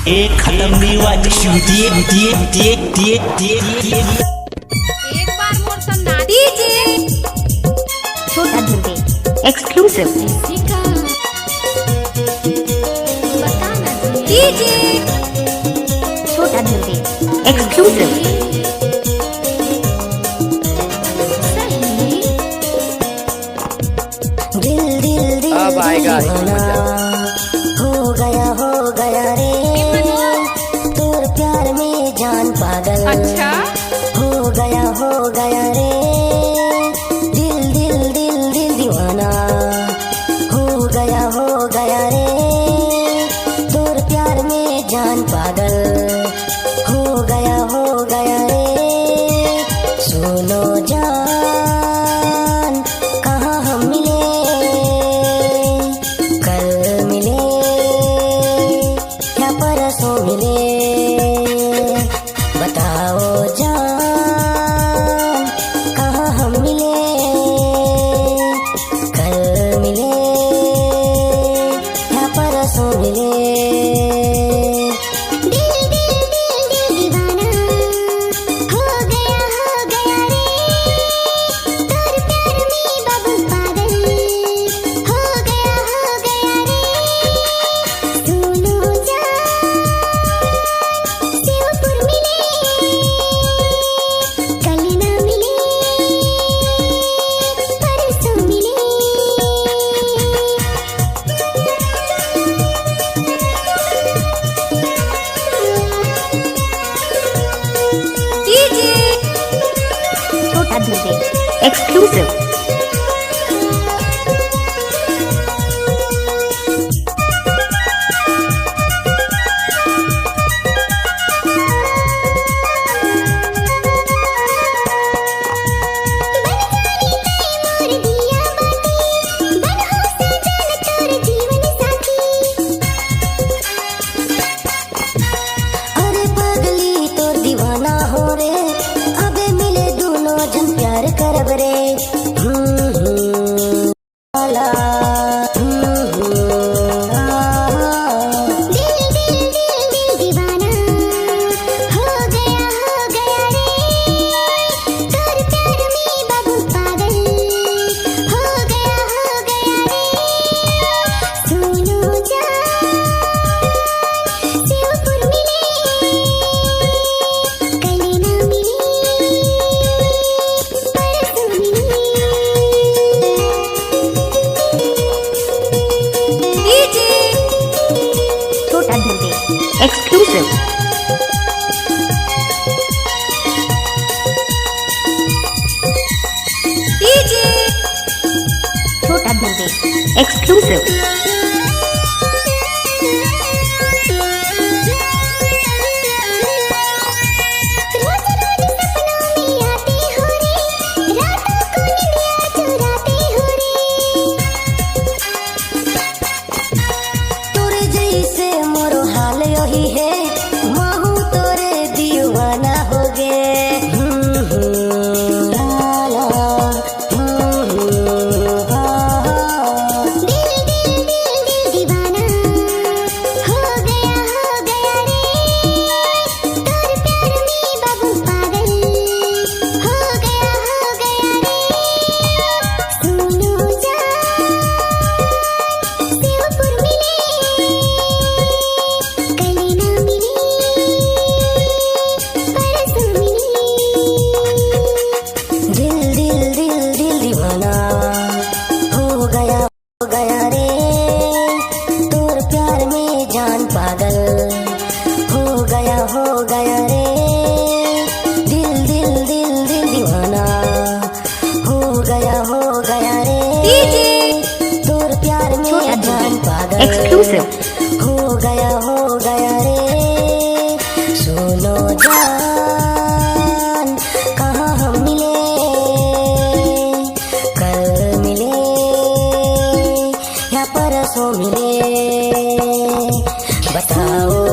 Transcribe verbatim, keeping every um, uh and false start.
एक खत्म नहीं हुआ, दिए, दिए, दिए, दिए, दिए, दिए। एक बार मोर सन्ना DJ। छोटा धुर्वे exclusive। DJ। छोटा धुर्वे exclusive। दिल दिल दिल अब आएगा दीवाना। हो गया, हो गया रे, तोर प्यार में जान पागल। अच्छा। हो गया, हो गया रे, दिल दिल दिल दिल दीवाना। हो गया, हो गया रे, तोर प्यार में जान पागल। हो गया, हो गया रे, सुनो जान, कहाँ हम मिले, कल मिले या परसों मिले, बताओ जान, कहाँ हम मिले, कल मिले या परसों मिले। दिल दिल दिल दिल दीवाना, हो गया, हो गया रे, तोर प्यार में बाबू पागल। हो गया, हो गया रे, सुनो जान, शिवपुर मिले, कल ना मिले, परसों मिले। DJ। छोटा धुर्वे exclusive। अरे पगली तोर दीवाना हो रे, अबे मिले दोनों जन प्यार करब रे। हम्म, हम्म, ला, ला, हम्म, हम्म, ला। दिल, दिल, दिल, दिल दीवाना हो गया, हो गया रे। तोर प्यार में बाबू पागल हो गया, हो गया रे। सुनो जान, शिवपुर मिले, कल ना मिले, परसों मिले। DJ। छोटा धुर्वे exclusive। DJ। छोटा धुर्वे exclusive। तोरे जैसे मोरो हाल यही है, महू तोरे दीवाना हो गे। हम्म, हम्म, ला, ला, हम्म, हम्म, ला। दिल, दिल, दिल, दिल दीवाना हो गया, हो गया रे। तोर प्यार में बाबू पागल हो गया, हो गया रे। सुनो जान, शिवपुर मिले, कल ना मिले, परसों मिले। दिल, दिल, दिल, दिल दीवाना हो गया, हो गया रे, तोर प्यार में जान पागल हो गया, हो गया रे। दिल, दिल, दिल, दिल दीवाना हो गया, हो गया रे। DJ। तोर प्यार में छोटा DJ। जान पागल exclusive। हो गया, हो गया रे। सुनो जान, कहाँ हम मिले, कल मिले या परसों मिले, बताओ